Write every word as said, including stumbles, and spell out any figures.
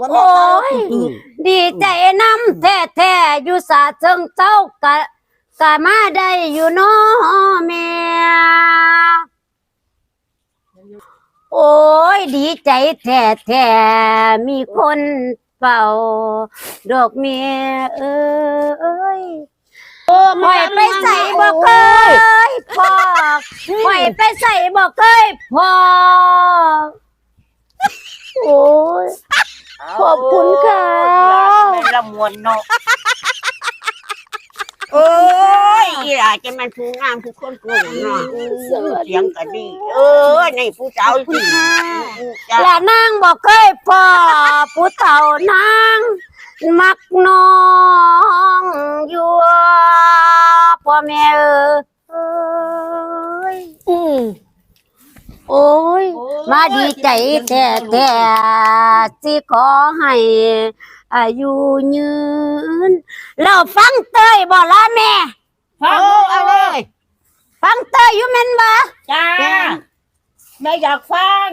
โอ้ย ดีใจนำแท้ๆ อยู่ฉะเชิงเทรากะ กะมาได้อยู่เนาะแม่ โอ้ย ดีใจแท้ๆ มีคนเฝ้า ดอกแม่เอ้ย ข่อยไปใส่บ่เคยพอ ข่อยไปใส่บ่เคยพอ โอ้ย ขอบคุณค่ะ แม่นละมวนเนาะ โอ้ย อีหล่าจะแม่นผู้งามผู้คนโกงเนาะ เสียงก็ดี เออ นี่ผู้สาวสิ จ้ะ ละนางบ่เคยพอ ผู้เฒ่านาง มักน้องอยู่ พ่อแม่เอ้ย อืม โอ้ย โอ้ย มาดีใจแท้ๆ สิขอให้อายุยืน แล้วฟังเต้ยบ่ล่ะแม่ ฟัง เออ เอาเลย ฟังเต้ยอยู่แม่นบ่ จ้า แม่น แม่อยากฟัง